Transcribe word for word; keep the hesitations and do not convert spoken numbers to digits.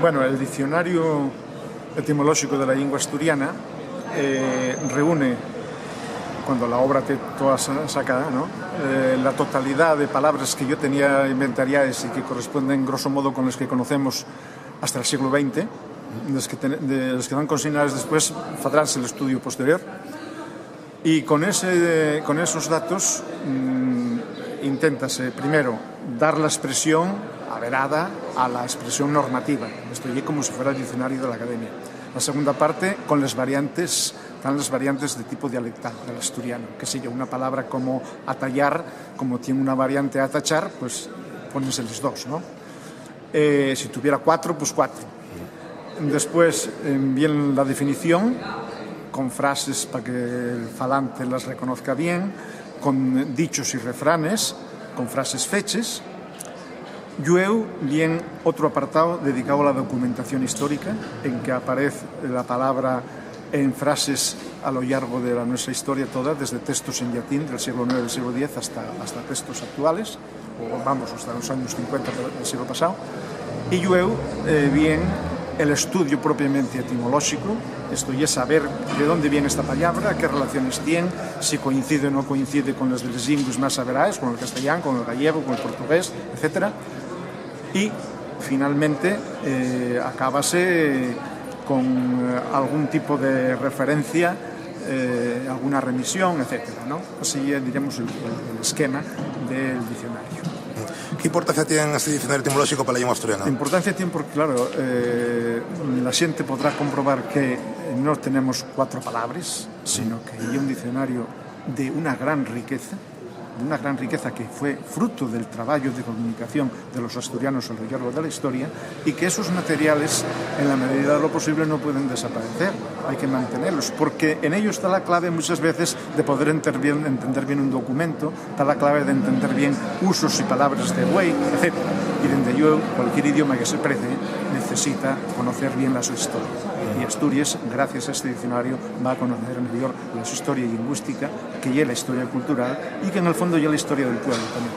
Bueno, el Diccionario Etimolóxico de la Llingua Asturiana, eh, reúne, cuando la obra te toda sa-, sacada, ¿no? Eh, la totalidad de palabras que yo tenía inventariadas y que corresponden, grosso modo, con las que conocemos hasta el siglo veinte, de las que ten-, de las que dan consignadas después, fadránse el estudio posterior. Y con ese, con esos datos, mm, inténtase, primero, dar la expresión averada a la expresión normativa. Esto ye como si fuera el diccionario de la academia. La segunda parte, con las variantes, dan las variantes de tipo dialectal del asturiano, que sería una palabra como atayar, como tiene una variante atachar, pues pónense les dos, ¿no? Eh, si tuviera cuatro, pues cuatro. Después, eh, vien la definición, con frases pa que el falante las reconozca bien, con dichos y refranes, con frases feches. Llueu vien otro apartao dedicao a la documentación histórica, en que aparez la palabra en frases a lo llargo de la nuestra historia toda, desde textos en llatín del siglo nueve, del siglo diez, hasta, hasta textos actuales, o vamos, hasta los años cincuenta del siglo pasado. Y llueu, eh, vien el estudio propiamente etimolóxico, esto ye saber de dónde vien esta palabra, qué relaciones tien, si coincide o no coincide con las de les llingües más averaes, con el castellán, con el gallego, con el portugués, etcétera. Y, finalmente, eh, acábase con, eh, algún tipo de referencia, eh, alguna remisión, etcétera, ¿no? Así, eh, diremos el, el, el esquema del diccionario. ¿Qué importancia tien este diccionario etimolóxico pa la llingua asturiana? Importancia tien porque, claro, eh, la xente podrá comprobar que no tenemos cuatro palabres, sino que ye un diccionario de una gran riqueza, de una gran riqueza que fue fruto del trabajo de comunicación de los asturianos a lo largo de la historia, y que esos materiales, en la medida de lo posible, no pueden desaparecer. Hay que mantenerlos, porque en ellos está la clave muchas veces de poder enter-, bien, entender bien un documento, está la clave de entender bien usos y palabras de güei, etcétera. Y dende llueu, cualquier idioma que se precie necesita conocer bien la su historia. Y Asturias, gracias a este diccionario, va a conocer mejor la su historia lingüística, que ye la historia cultural y que, en el fondo, ye la historia del pueblo también.